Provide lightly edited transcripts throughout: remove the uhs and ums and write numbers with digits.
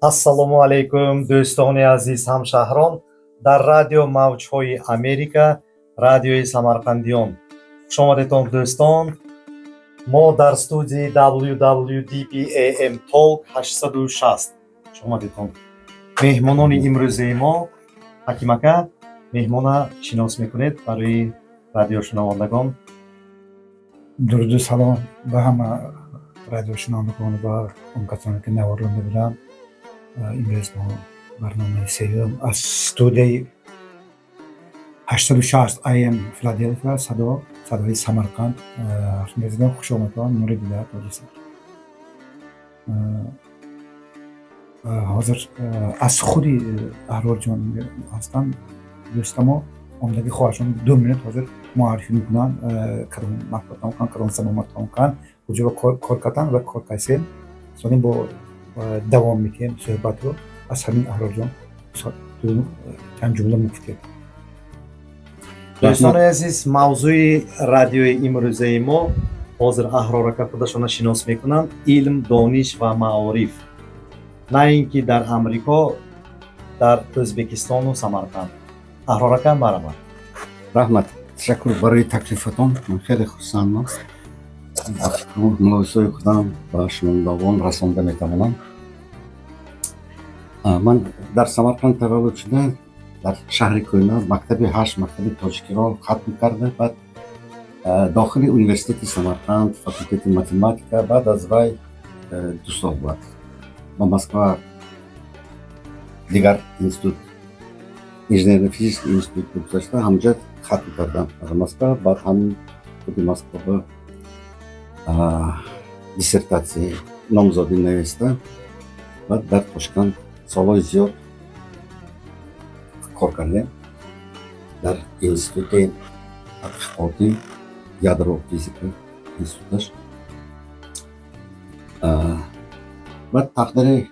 Ассалому алайкум, дӯстони азиз, ҳамшаҳрон! Дар радио Мавҷҳои Америка, радиои самарқандиён. Хушомадедон, дӯстон! Мо дар студияи WWDP AM Talk 860. Хушомадедон, меҳмонони имрӯзаи мо. Ҳаким ака, меҳмона шинос мекунед барои радиошунавандагон? Дуруду салом ба ҳама радиошунавандагон ва он касоне, ки наворро мебинанд. Имрӯз мо барномаи сеюм аз студияи 860 AM Филаделфия, садои Самарқанд ҳарф мезанем. Хуш омадон, нури дида, тоҷисар. Ҳозир аз худи Аҳрорҷон ҳастанд, дӯстамо омадагӣ хоҳаршон 2 минут ҳозир муаррифӣ мекунанд, кадом мактаб тамом карданд, кадом забонро тамом карданд, куҷо кор карданд ва кор кардем. Сонем бо давом медиҳем суҳбатро. Аз ҳамин Аҳрорҷон чанд ҷумла мегуфтем. Дӯстони азиз, мавзӯи радиои имрӯзаи мо, ҳозир Аҳрор ака худашона шинос мекунанд, илм, дониш ва маориф, на ин ки дар Амрико, дар Ӯзбекистону Самарқанд. Аҳрор ака, марҳамат. Раҳмат, ташаккур барои таклифатон. Ман хеле хурсандам, ба фикру мулоҳизаҳои худам ба шунавандагон расонда метавонам. Ман дар Самарқанд таваллуд шуда, дар шаҳри Кӯна мактаби ҳашт, мактаби тоҷикиро хатм карда, баъд дохили университети Самарқанд, факултети математика. Баъд аз вай 2 сол баъд ба Москва, дигар институт, инженерно-физический институт гузашта, ҳамҷа хатм кардам дар Москва. Баъд ҳамин худи Москва ба диссертатсияи номзодӣ нависта, баъд дар Тошканд солҳои зиёд кор кардем дар институти тадқиқоти ядро физика, институташ. Баъд тақдири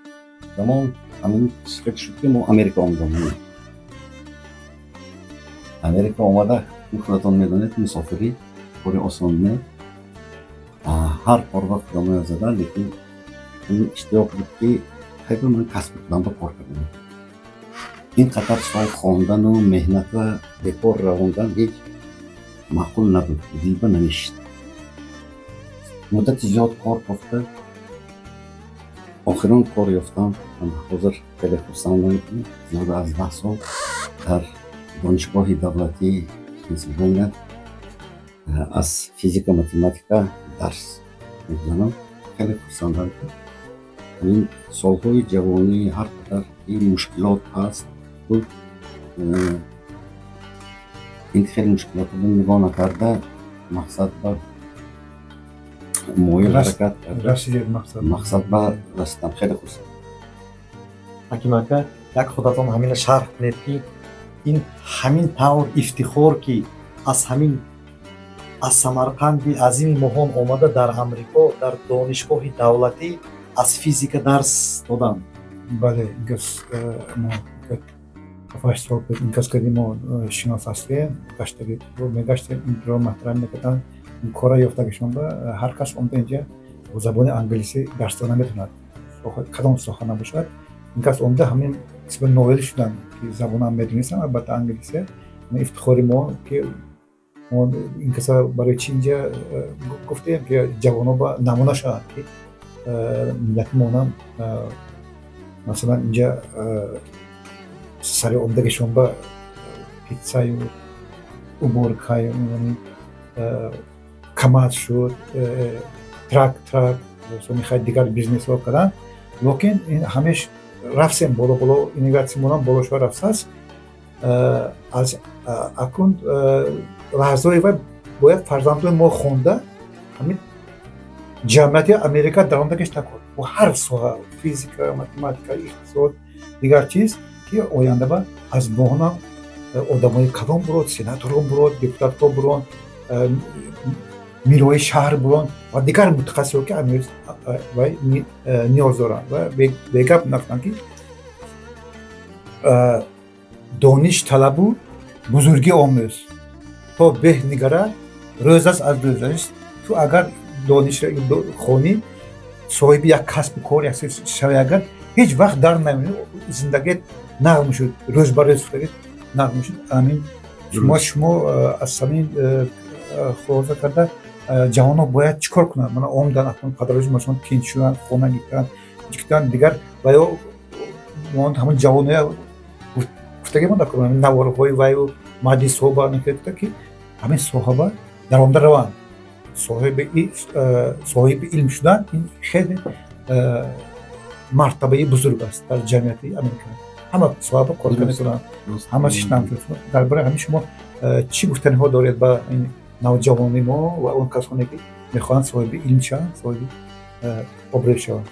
замон ҳамин хел шуд, ки мо Америка омадам. Америка омада, худатон медонед, мусофирӣ кори осон не. Ҳар корро худомоя зада, лекин ин иштиёқ буд, ки хайба ман касби худам ба кор кардам. Ин қадар сол хондану меҳната бекор равондан ҳеҷ маъқул набуд, дилба намешид. Муддати зиёд кор кофта, охирон кор ёфтам. Ман ҳозир хеле хурсандам, ки зиёда аз 10 сол дар Донишгоҳи давлатии Пенсилвания аз физика, математика дарс мегузанам. Хеле хурсандам, ки ҳамин солҳои ҷавонӣ, ҳар қадар ки мушкилот ҳаст буд, ин хеле мушкилотро нигоҳ накарда, мақсад ба моил ҳаракат карда Расидед мақсад. Мақсад ба расидам, хеле хурсанд. Ҳаким ака, як худатон ҳамина шарҳ кунед, ки ин ҳамин тавр ифтихор, ки аз ҳамин аз Самарқанди азими моҳон омада, дар Амрико, дар донишгоҳи давлатӣ аз физика дарс додан. Бале, инкас мо 7-8 сол пеш инкас кади мо шинос ҳастем, гаштаги мегаштем, инро матраҳ мекарданд. Ин кора ёфтагишон ба ҳар кас омада инҷа бо забони англисӣ дарс дода наметавонад, кадом соҳа набошад. Инкас омада, ҳамин қисма ноил шуданд, ки забонам медонистам, албатта, англисия. Ифтихори мо, ки мо ин каса барои чи инҷа гуфтем, ки ҷавоно ба намуна шаванд, ки миллати монам, масалан, инҷа сари омадагишон ба питсаю уборкаю КамАЗ шуд, трак, мехоҳад дигар бизнесҳо карданд, лекин ҳамеш рафтем боло боло, инноватсия монам боло шуда рафтааст. Аз акун лаҳзаҳои вай бояд фарзандои мо хонда, ҳамин ҷамъияти Америка даромадагиш такор бо ҳар соҳа: физика, математика, иқтисод, дигар чиз, ки оянда ба аз моҳонам одамои калон бурод, сенаторон бурод, депутатҳо бурон, мирои шаҳр бурон ва дигар мутахассисҳо, ки вай ниёз доранд. Ва бегап нафтанд, ки дониш талабу бузургӣ омӯз, то беҳ нигарад рӯзас аз рӯз. Ту агар дониш хонӣ, соҳиби як касбу кор як шавӣ, агар Ҳеҷ вақт дар намемонӣ, зиндагият нағз мешуд, рӯз ба рӯз нағз мешуд. Амин. Шумо аз ҳамин хулоса карда, ҷавонҳо бояд чӣ кор кунанд? Мана омдан, акнун падару модаршон тинч шуданд, хона гирифтанд, гирифтанд, дигар ва ё ҳамон ҷавоноя гуфтагӣ монда, наворҳои ваю маҷлисҳо ба ки ҳамин соҳаба даромада раванд, соҳиби илм шудан ин хеле мартабаи бузург аст дар ҷамъияти Америка. Ҳама соҳаба кор карда метавонанд, ҳама шишнам. Дар бораи ҳамин шумо чӣ гуфтаниҳо доред ба ин навҷавони мо ва он касоне, ки мехоҳанд соҳиби илм шаванд, соҳиби обрӯ шаванд?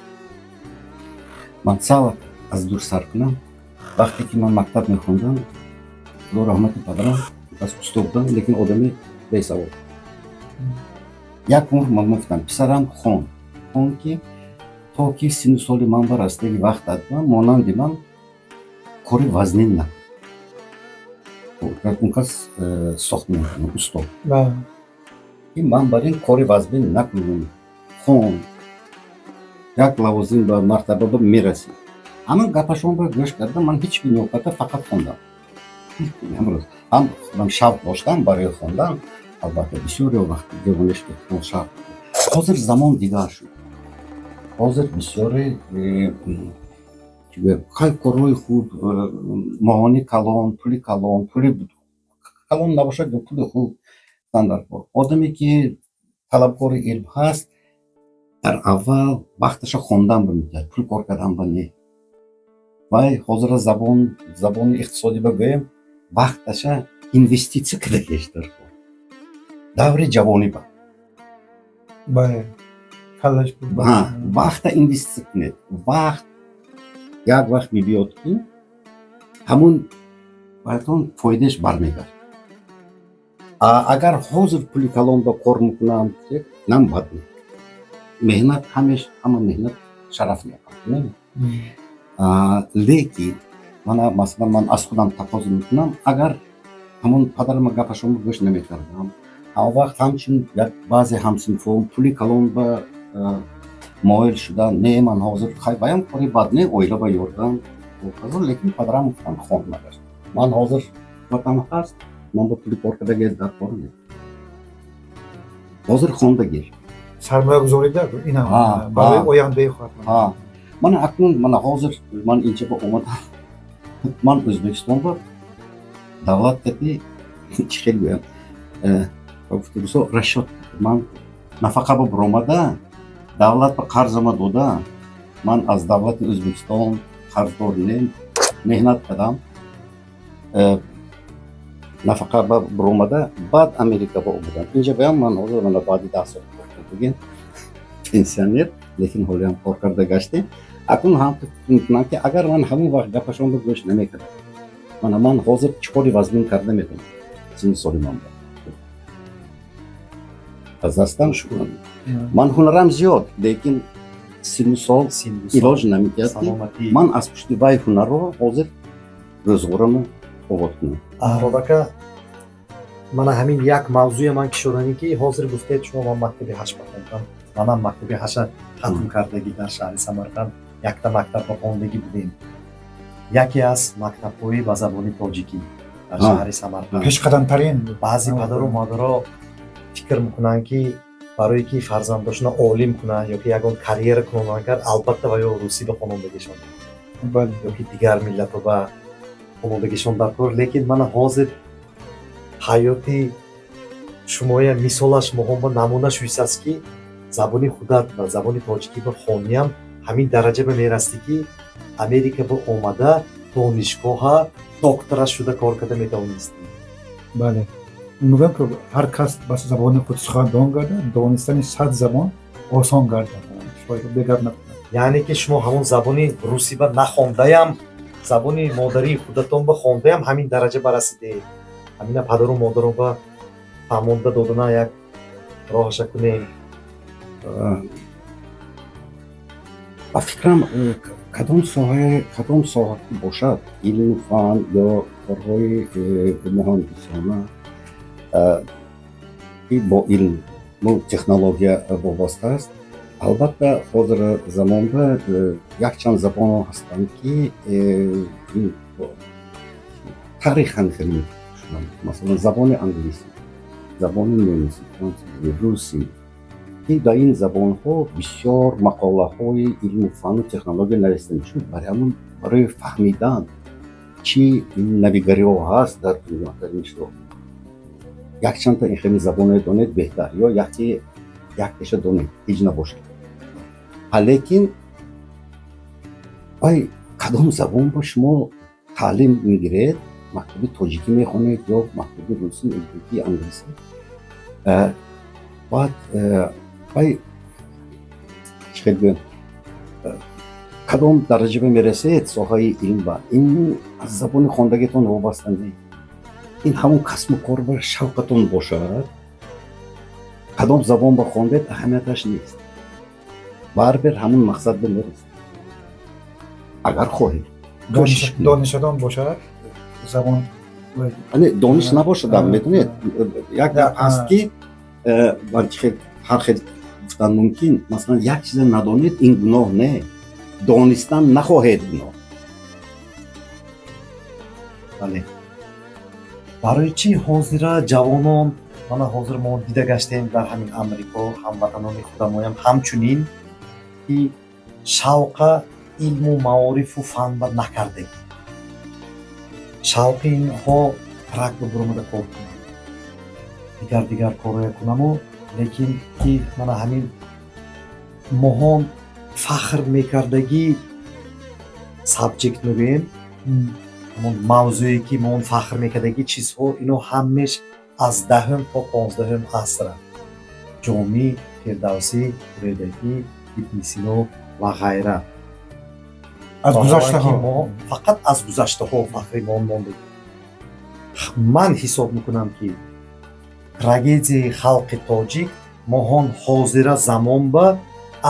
Ман сал аз дур сар кунам. Вақте ки ман мактаб мехондам, худо раҳмати падарам, аз усто будам, лекин одами бесавод. Як умр ман гуфтам: «Писарам, хон, хон, ки то ки синну соли ман ба растаги вақт адма, монанди ман кори вазнин накун». Он кас сохт мекунад, усто. Ки ман бар ин кори вазнин накунам, хон, як лавозим ба мартаба ба мерасӣ. Ҳамин гапашонро гӯш кардам, ман ҳеҷ ки фақат хондам. Ҳам худам шавқ доштам барои хондан. Албатта, бисёре вақти ҷавониш шавқ. Ҳозир замон дигар шуд. Ҳозир бисёре хай корҳои хуб, моҳони калон, пули калон, пули калон набошад, пули хуб дар кор. Одаме ки талабкори илм ҳаст, дар аввал вақташа хондан ба медиҳад, пул кор кардан ба не. Вай ҳозира забони иқтисодӣ ба гӯем, вақташа инвеститсия кардагеш дар кор даври ҷавонӣ ба. Бале, каллаш. Вақта инвеститсия кунед. Вақт як вақт мебиёд, ки ҳамун баратон фоидааш бармегардад. Агар ҳозир пули калон ба кор мекунам, нам бад не, меҳнат ҳамеш, ҳама меҳнат шараф мекунад. Лекин мана, масалан, ман аз худам тақозо мекунам: агар ҳамон падарама гапашонро гӯш намекардам, ҳамон вақт ҳамчун як баъзе ҳамсинфон пули калон ба моил шуда, не, ман ҳозир хай баям кори бад не, оила ба ёрдам, лекин падарам гуфтам: «Хон», нагашт. Ман ҳозир ватан ҳаст, ман ба пули кор кардаги дар кор не, ҳозир хондагир. Сармоягузорида инам барои ояндаи хоҳад. Мана акнун, мана ҳозир ман инҷа ба омадам, ман Ӯзбекистон ба давлат кати, чӣ хел гӯям, гуфта расчёт, ман нафақа ба буромада, давлат ба қарзама дода, ман аз давлати Ӯзбекистон қарздор не, меҳнат кардам, нафақа ба буромада, баъд Америка ба омадам. Инҷа баям ман ҳозир мана баъди 10 сол кор кардагин, пенсионер, лекин ҳолиам кор карда гаштем. Акнун ҳам фикр мекунам, ки агар ман ҳамон вақт гапашонро гӯш намекардам, мана ман ҳозир чӣ кори вазнин карда метавонам? Синни соли ман ба аз дастам ман ҳунарам зиёд, лекин синну сол илоҷ намедиҳад, ки ман аз пушти вай ҳунарро ҳозир рӯзғорамо обод кунам. Аҳрор ака, мана ҳамин як мавзӯе ман кишоданӣ, ки ҳозир гуфтед шумо: ман мактаби ҳашт бахондам. Манам мактаби ҳашта хатм кардагӣ дар шаҳри Самарқанд, якта мактаб ба хондагӣ будем, яке аз мактабҳои ба забони тоҷикӣ дар шаҳри Самарқанд. Пешқадамтарин. Баъзе падару модаро фикр мекунанд, ки барое ки фарзандошона олим кунанд ё ки ягон карьера кунонанд кард, албатта ва ё русӣ ба хонондагишон ё ки дигар миллатҳо ба хонондагишон дар кор. Лекин мана ҳозир ҳаёти шумоя мисолаш моҳон намуна шуисаст, ки забони худат ба забони тоҷикӣ ба хониям ҳамин дараҷа ба мерасӣ, ки Америка ба омада, донишгоҳа доктора шуда кор карда метавонистӣ. Бале, мегӯям, ки ҳар кас ба забони худ сухан дон гардад, донистани 100 забон осон гардад. Бегап накунад. Яъне ки шумо ҳамон забони русӣ ба нахондаям, забони модарии худатон ба хондаям ҳамин дараҷа барасидед. Ҳамина падару модарон ба фаҳмонда додана як роҳаша кунем. Ба фикрам, кадом соҳа, кадом соҳа ки бошад, илму фан ё корҳои муҳандисона, ки бо илму технология вобаста аст. Албатта, ҳозира замонда якчанд забонҳо ҳастанд, ки ин тарихан хеле шуданд. Масалан, забони англисӣ, забони немисӣ, франсузӣ, русӣ, ки дар ин забонҳо бисёр мақолаҳои илму фанну технология нависта мешуд. Барои ҳамон, барои фаҳмидан, чӣ навигариҳо ҳаст дар дунё, дар ин чизҳо, якчандта ин хели забонҳое донед беҳтар, ё яке якташа донед, ҳеҷ набошад. Лекин вай кадом забон ба шумо таълим мегиред, мактаби тоҷикӣ мехонед ё мактаби русӣ, ӯзбекӣ, англисӣ, баъд вай чӣ хел гӯям, кадом дараҷа ба мерасед соҳаи илм ба ин аз забони хондагитон вобаста не. Ин ҳамон касбу кор ба шавқатон бошад, кадом забон ба хондед, аҳамияташ нест, барибир ҳамон мақсад ба мерасед, агар хоҳед, кӯшиш кунед. Донишатон бошад, забон Ане, дониш набошадам, медонед, як гап ҳаст, ки бар чӣ хел, ҳар хел гуфтан мумкин. Масалан, як чиза надонед, ин гуноҳ не, донистан нахоҳед, гуноҳ. Бале, барои чӣ ҳозира ҷавонон, мана ҳозир мо дида гаштем дар ҳамин Амрико, ҳамватанони худамоям ҳамчунин, ки шавқа илму маорифу фан ба накардагӣ, шавқи инҳо truck ба буромада кор кунанд, дигар дигар корҳое кунаму, лекин ки мана ҳамин моҳон фахр мекардагӣ subject мегӯем, ҳамон мавзӯе ки мо он фахр мекардагӣ чизҳо, ино ҳамеш аз 10-ум то 15-ум асра: Ҷомӣ, Фирдавсӣ, Рӯдакӣ, Ибни Сино ва ғайра. Аз гузаштаҳо. Мо фақат аз гузаштаҳо фахри мо мондем. Ман ҳисоб мекунам, ки трагедияи халқи тоҷик моҳон ҳозира замон ба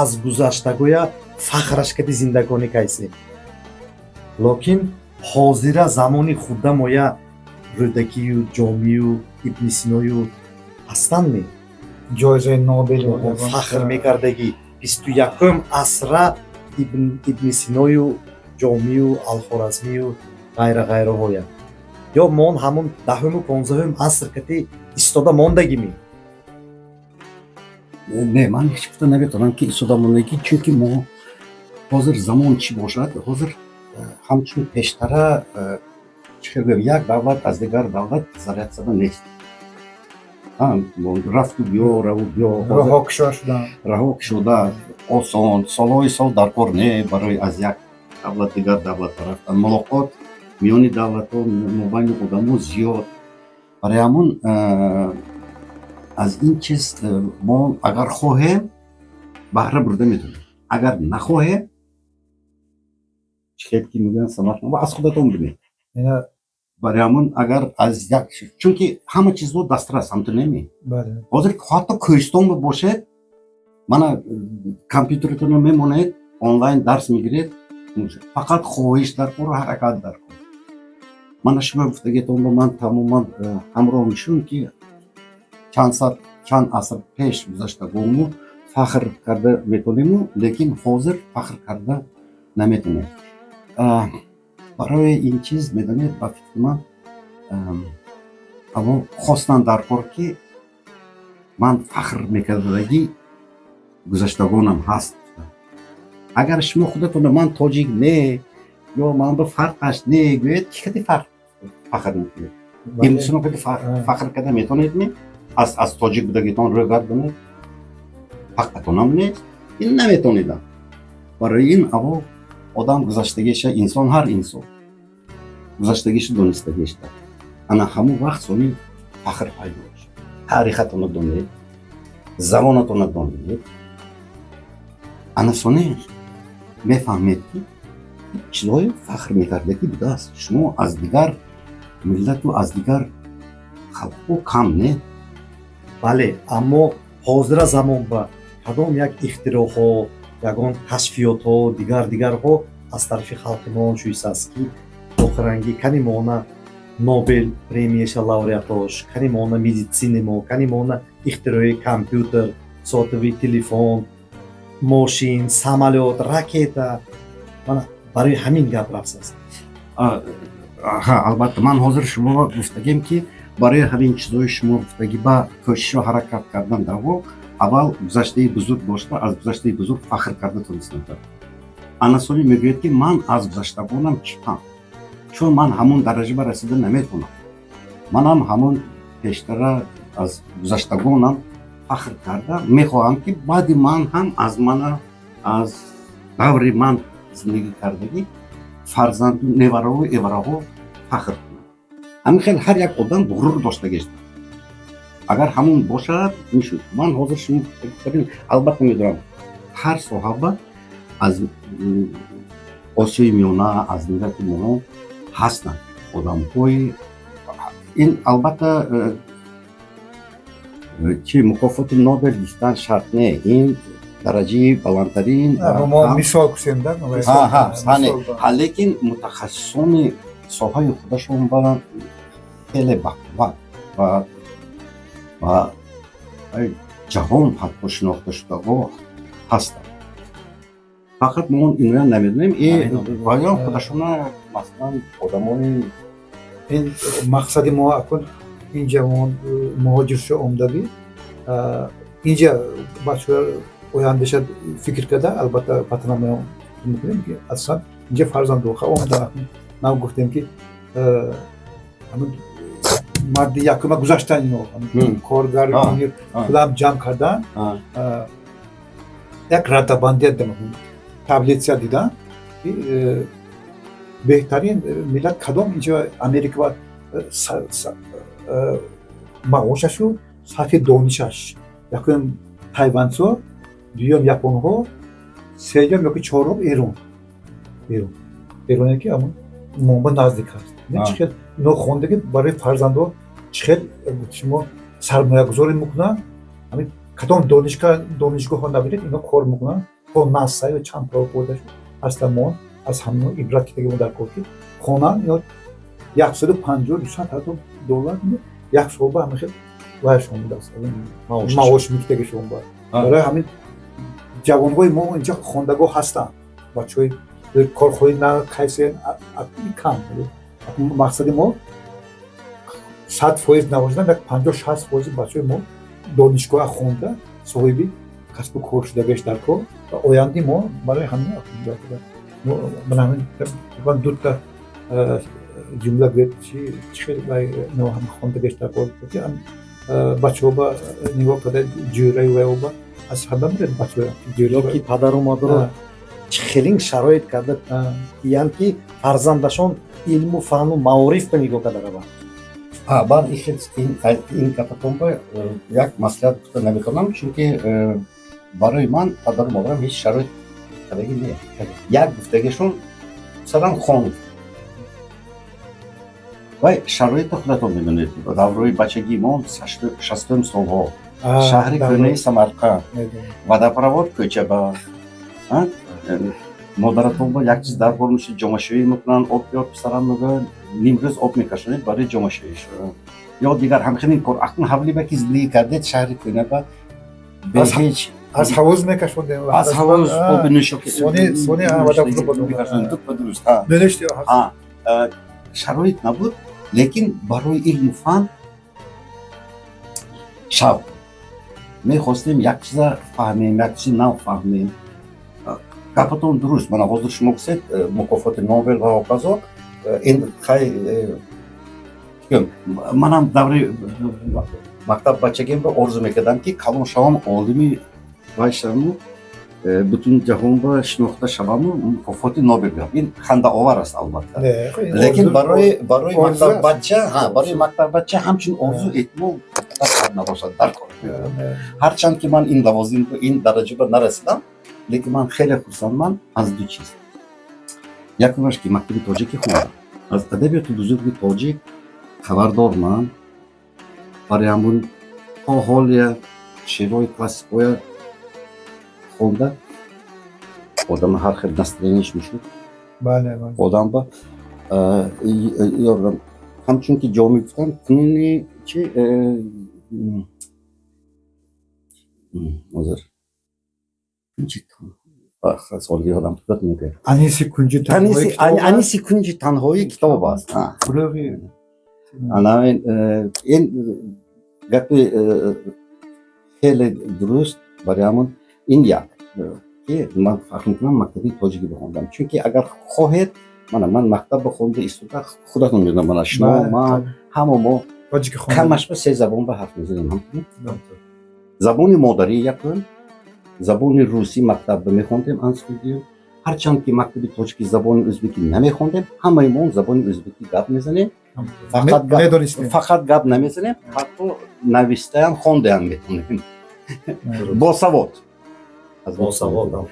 аз гузаштагоя фахраш кади зиндагонӣ кайсем, лекин ҳозира замони худамоя Рӯдакию, Ҷомию, Ибни Синою ҳастанд ме? Ҷоизаи Нобел. Фахр мекардагӣ 21-ум асра Ибни Синою, Ҷомию, Алхоразмию, ғайра ғайраҳоя, ё мон ҳамун 10-уму 15-ум аср кати истода мондагимӣ? Не, ман ҳеҷ гуфта наметавонам, ки истода мондагӣ, чунки мо ҳозир замон чӣ бошад, ҳозир ҳамчун пештара, чӣ хел гӯям, як давлат аз дигар давлат изолятсияда нест. Рафту биё, раву биё. Роҳҳо кушода шуданд. Раҳо кушода, осон, солҳои сол дар кор не барои аз як давлат дигар давлат рафтан. Мулоқот миёни давлатҳо, мобайни одамо зиёд. Барои ҳамон аз ин чиз мо агар хоҳем, баҳра бурда метавонем, агар нахоҳем, чӣ хел ки мегӯянд, самарқанд аз худатон бинед. Барои ҳамон, агар аз як, чунки ҳама чизҳо дастрас, ҳамту неми? Ҳозир ҳатто кӯҳистон бошед, мана компютератонро мемонед, онлайн дарс мегиред. Фақат хоҳиш дар кор, ҳаракат дар кор. Мана шумо гуфтагиатон ба ман тамоман ҳамроҳ мешавам, ки чанд сад, чанд аср пеш гузаштагону фахр карда метонему, лекин ҳозир фахр карда наметонем. Барои ин чиз, медонед, ба фикри ман, аввал хостан дар кор, ки ман фахр мекардагӣ гузаштагонам ҳаст. Агар шумо худатонро ман тоҷик не ё ман ба фарқаш не гӯед, ки кади фахр мекунед? Имсино кади фахр карда метавонед ме? Аз тоҷик будагитон рӯ гардонед, ҳаққатонам нест, ин наметонидам. Барои ин аввал одам гузаштагиша, инсон, ҳар инсон гузаштагиша донистагиша, ана ҳамон вақт сони фахр пайдо мешавад. Таърихатонро донед, забонатонро донед, ана сони мефаҳмед, ки чизҳое фахр мекардагӣ будааст, шумо аз дигар миллату аз дигар халқҳо кам не. Бале, аммо ҳозира замон ба кадом як ихтироъҳо, ягон кашфиётҳо, дигар дигарҳо аз тарафи халқи мо шуистааст, ки охирангӣ кани моона Нобел премияша лауреатош, кани моона медицини мо, кани моона ихтирои компютер, сотовый телефон. Мошин, самолёт, ракета, мана барои ҳамин гап рафтааст. Ҳа, албатта, ман ҳозир шумо гуфтагем, ки барои ҳамин чизҳои шумо гуфтагӣ ба кӯшишу ҳаракат кардан даво аввал гузаштаи бузург дошта, аз гузаштаи бузург фахр карда тонистам. Анасони мегӯяд, ки ман аз гузаштагонам чипам, чун ман ҳамон дараҷа ба расида наметавонам. Манам ҳамон пештара аз гузаштагонам фахр карда мехоҳам, ки баъди ман ҳам аз мана, аз даври ман зиндагӣ кардагӣ фарзанду невараҳу эвараҳо фахр кунанд. Ҳамин хел ҳар як одам ғурур доштагист. Агар ҳамон бошад, мешуд. Ман ҳозир шумо, албатта, медонам, ҳар соҳаба аз Осиёи Миёна, аз миллати мо ҳастанд одамҳои ин. Албатта, чи мукофоти Нобел гирифтан шарт не, ин дараҷаи баландтарин. Мо мисол кусем. Лекин мутахассисони соҳаи худашон ба хеле бақувват ва ҷаҳон ҳатто шинохта шудаҳо ҳастанд. Фақат мо инро намедонем ваё худашона, масалан, одамони Ин мақсади мо акун инҷа муҳоҷир шуда омдагӣ, инҷа бачаҳо ояндаша фикр карда, албатта, ватана мекунем, ки аслан инҷа фарзандоха омда. Нам гуфтем, ки марди якума гузаштан, ино коргар пулам ҷамъ кардан, як радабандия, таблица дидан, ки беҳтарин миллат кадом инҷа Америка ва маошашу сатҳи донишаш: якум тайванцо, дуюм японҳо, сеюм ёки чорум Эрон. Эроне ки ҳамон мо наздик аст. Чӣ хел ино хондагӣ барои фарзандо, чӣ хел шумо сармоягузорӣ мекунанд. Ҳамин кадом донишгоҳҳо набинед, ино кор мекунанд то НАСА ё чанд то ҳастан. Мо аз ҳамино ибрат китаги дар кор, ки хонанд ино 150, 200 ҳазор доллар як сол ба ҳамин хел вайшон будааст, маош мекитагишон. Ба барои ҳамин ҷавонҳои мо инҷа хондагоҳ ҳастанд, бачаҳои корхои на кайсе кам. Мақсади мо 100% набошад, як 50-60 фоизи бачаҳои мо донишгоҳа хонда, соҳиби касбу кор шудагаш дар кор ва ояндаи мо барои ҳамин. Дута ҷумла гӯед, чи хел хондагаш дар кор, бачаҳо ба нигоҳ карда, ҷӯраю вайоба аз ҳама мирад бачаҳо. Ёки падару модаро чӣ хелин шароит карда диянд, ки фарзандашон илму фаҳму маориф ба нигоҳ карда раванд. Баъд ин гапатонба як маслиҳат гуфта наметавонам, чунки барои ман падару модарам ҳеҷ шароит кардагӣ не. Як гуфтагишон: «Писарам, хон». Вай шароито худатон медонед, даврои бачагии мо, 60-уми солҳо, шаҳри кӯҳнаи Самарқанд, водопровод кӯчаба, модаратон ба як чиз даркор мешид, ҷомашӯӣ мекунанд, «Об биёр, писарам», мегӯяд, нимрӯз об мекашонед барои ҷомашӯӣ ё дигар ҳамхелин кор. Акнун ҳавлиба ки зиндагӣ кардед, шаҳри кӯҳнаба, беҳеҷ Аз ҳавуз мекашондем. Аз ҳавуз оби нӯшоки. Сони дуруст. Шароит набуд, лекин барои илму фан шавқ мехостем, як чиза фаҳмем, як чизи нав фаҳмем. Гапатон дуруст. Мана ҳозир шумо гуфтед, мукофоти Нобел ва ҳоказо, ин хай, манам даври мактаб бачагим ба орзу мекардам, ки калон шавам, олими вай шаваму бутун ҷаҳонба шинохта шаваму мукофоти Нобел гирам. Ин хандаовар аст, албатта, лекин барои мактаббача, барои мактаббача ҳамчун орзу эҳтимол набошад дар кор. Ҳарчанд ки ман ин лавозим, ин дараҷаба нарасидам, лекин ман хеле хурсандман аз ду чиз. Якумаш, ки мактаби тоҷикӣ хондам, аз адабиёти бузурги тоҷик хабардорман, барои ҳамун то ҳолия шеърҳои классикоя хонда, одам ҳар хел настроение ш мешуд. Одам ба ёрдам, ҳамчун ки Ҷомӣ гуфтам, кунуни чи ҳозир. Кунҷи танҳо, соли ёдам худат мегӯяд. Аниси кунҷи танҳои китоб аст. Аниси кунҷи танҳои китоб аст. Фурӯғи Ана ин гапи хеле дуруст. Барои ҳамон ин як ки ман фахр мекунам, мактаби тоҷикӣ бихондам, чунки агар хоҳед, мана ман мактаб бихонда истода, худатон медонам, мана шумо, ман, ҳама мо тоҷики хондем. Камаш ба се забон ба ҳарф мезанем. Забони модарӣ якум, забони русӣ мактаб мехондем, анстудио. Ҳарчанд ки мактаби тоҷикӣ забони ӯзбекӣ намехондем, ҳамаи мо забони ӯзбекӣ гап мезанем. Фақат Медонистем. Фақат гап намезанем, ҳатто навистаям, хондаям метонем. Босавод. Босавод.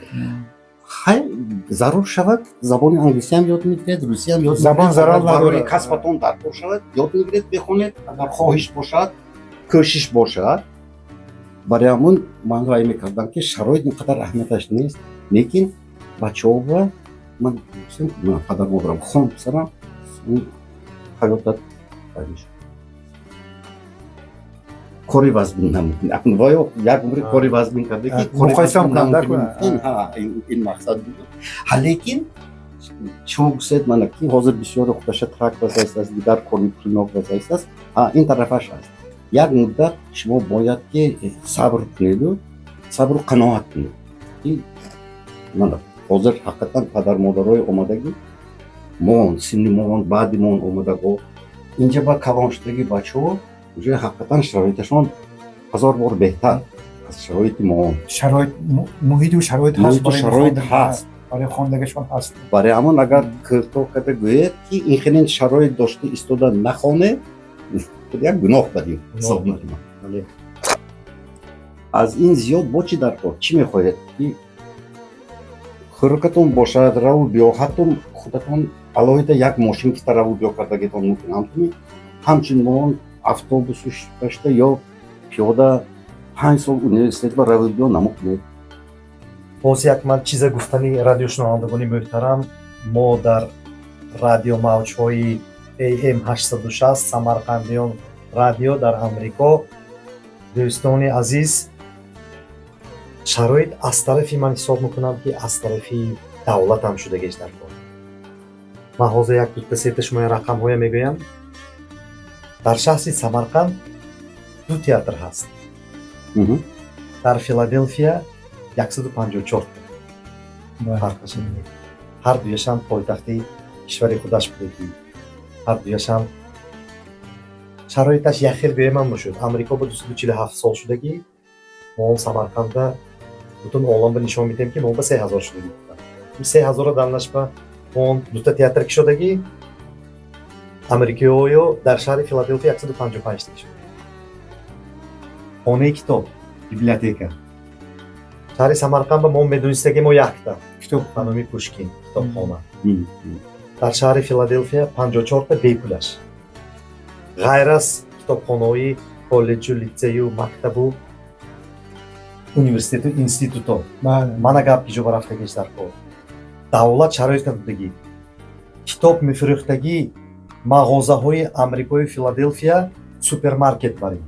Хай, зарур шавад, забони англисиам ёд мегиред, русиам ёд. Забон зарар барои надорад. Касбатон даркор шавад, ёд мегиред, мехонед, агар хоҳиш бошад, кӯшиш бошад. Барои ҳамун ман рай мекардам, ки шароит ин қадар аҳамияташ нест, лекин бачаҳова ман падар модарам: хон, писарам, ҳаётат вай мешавад. Кори вазмин намумкин. Акнун ваё як умри кори вазмин карда ки кори Муқоиса вазмин кунам, намумкин. накунам. Ин мақсад буд. Ҳа, лекин шумо гуфтед, мана ки ҳозир бисёре худаша трак вазаистааст, дигар кори пулнок вазаистааст. Ҳа, ин тарафаш аст. Як муддат шумо бояд ки сабр кунеду сабру қаноат кунед, ки мана ҳозир ҳақиқатан падар модарои омадагӣ моон, синни моон, баъди моон омадаго, инҷа ба калон шудаги бачаҳо уже ҳақиқатан шароиташон ҳазор бор беҳтар аз шароити моон. Шароит, муҳиту шароит ҳаст. Муҳиту барои шароит ҳаст. Барои хондагашон ҳаст. Барои ҳамон агар кӯтоҳ карда гӯед, ки ин хеле шароит дошта истода нахонед, як гуноҳ бадим ҳисоб мекунам. Аз ин зиёд бо чӣ дар кор, чӣ мехоҳед, ки хӯрокатон бошад, раву биё, ҳатто худатон алоҳида як мошин кита раву биё кардагитон мумкин. Ҳамчунин ҳамчун моон автобусу гашта ё пиёда 5 сол университет ба раву биё намукунед. Боз як ман чиза гуфтани, радиошунавандагони мӯҳтарам, мо дар радиомавҷҳои AM 860 Самарқандиён радио дар Амрико. Дӯстони азиз, шароит аз тарафи ман ҳисоб мекунам, ки аз тарафи давлатам шудагиш дар кор. Ман ҳозир як дута сета шумоя рақамҳоя мегӯям. Дар шаҳри Самарқанд ду театр ҳаст, дар Филаделфия 154. Фарқаш ин, ҳар дуяшам пойтахти кишвари худаш будагӣ, ҳар дуяшам шароиташ якхел гӯямам мешуд. Амрико ба 247 сол шудагӣ, мо он Самарқанда бутун оламба нишон медиҳем, ки мо ба 3000 шудагӣ. 3000-ро дамнашба мо он дута театр кишодагӣ, амрикиҳоё дар шаҳри Филаделфия 155 та кишод. Хонаи китоб, библиотека, шаҳри Самарқанд ба мо медонистаги мо якта китоб ба номи Пушкин китобхона, дар шаҳри Филаделфия 54та бепулаш, ғайр аз китобхонаҳои коллеҷу литсею мактабу университету институто. Мана гап ки ҷо ба рафтагиш дар кор. Давлат шароит кардагӣ, китоб мефурӯхтагӣ мағозаҳои амрикои Филаделфия супермаркет барем.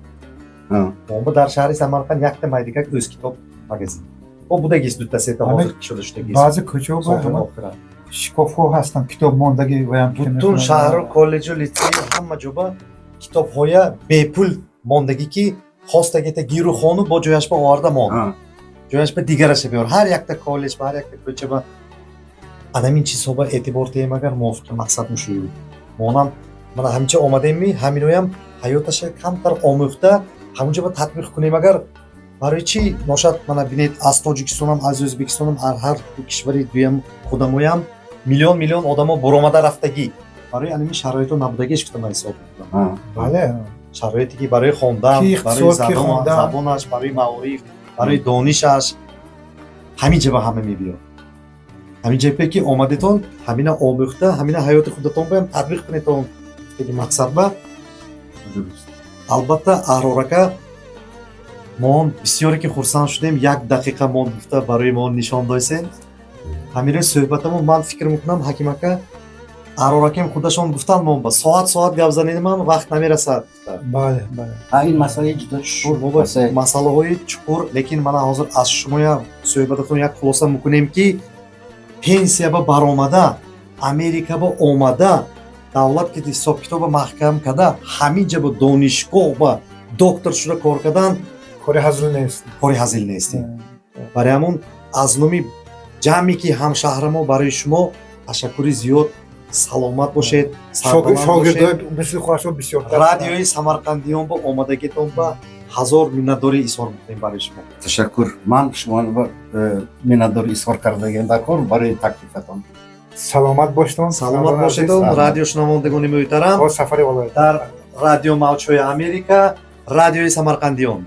Мо дар шаҳри Самарқанд якта майдикак ӯз китоб магазин бо будагист, дута сета ҳозир кушода шудагист. Баъзе кӯчаҳо охира. Шкофҳо ҳастанд, китоб мондагӣ ваям. Бутун шаҳру коллеҷу литсею ҳама ҷоба китобҳоя бепул мондагӣ, ки хостагита гиру хону бо ҷояшба оварда мон, ҷояшба дигараша биёр. Ҳар якта коллеҷ ба ҳар якта кӯчаба анамин чизҳо ба эътибор диҳем, агар мувофиқи мақсад мушӯю. Монам мана ҳаминча омадемми, ҳаминоям ҳаёташа камтар омӯхта, ҳамунҷо ба татбиқ кунем. Агар барои чӣ ношад? Мана бинед, аз Тоҷикистонам, аз Ӯзбекистонам, аз ҳар кишвари дуям худамоям миллион миллион одамо буромада рафтагӣ, барои анамин шароито набудагиш гуфта ман ҳисоб мекунам. Бале. Шароите ки барои хондан, барои забонаш, барои маориф, барои донишаш, ҳамин ҷаба ҳама мебиёд. Ҳамин ҷабе ки омадетон, ҳамина омӯхта, ҳамина ҳаёти худатон боям татбиқ кунетон гуфтаги мақсад ба. Албатта, аҳрорака, мо бисёре ки хурсанд шудем, як дақиқа монд гуфта барои мо нишон дойсен. Ҳамин рӯз суҳбатамо ман фикр мекунам, ҳаким ака. Аҳроракем худашон гуфтанд, мо ба соат соат гап занем, ман вақт намерасад гуфтанд. Бале, бале. Ин масъалаи ҷудо чуқур. Шумо масъалаҳои чуқур, лекин мана ҳозир аз шумоя суҳбататон як хулоса мекунем, ки пенсия ба баромада, Америка ба омада, давлат ки ҳисобкитоба маҳкам карда, ҳамин ҷа ба донишгоҳ ба доктор шуда кор кардан кори ҳазил нест. Кори ҳазил нест. Барои ҳамон аз номи ҷамъе ки ҳамшаҳрамо барои шумо ташаккури зиёд. Саломат бошед, сарбаланд бошед. Шогирдои мисли худашон бисёртар. Радиои Самарқандиён ба омадагитон ба ҳазор миннатдорӣ изҳор мекунем барои шумо. Ташаккур, ман шумо миннатдорӣ изҳор кардагем дар кор барои таклифатон. Саломат бошедон. Саломат бошедон, радиошунавандагони муҳтарам. Боз сафари валоят. Дар радио Мавҷҳои Америка, Радиои Самарқандиён.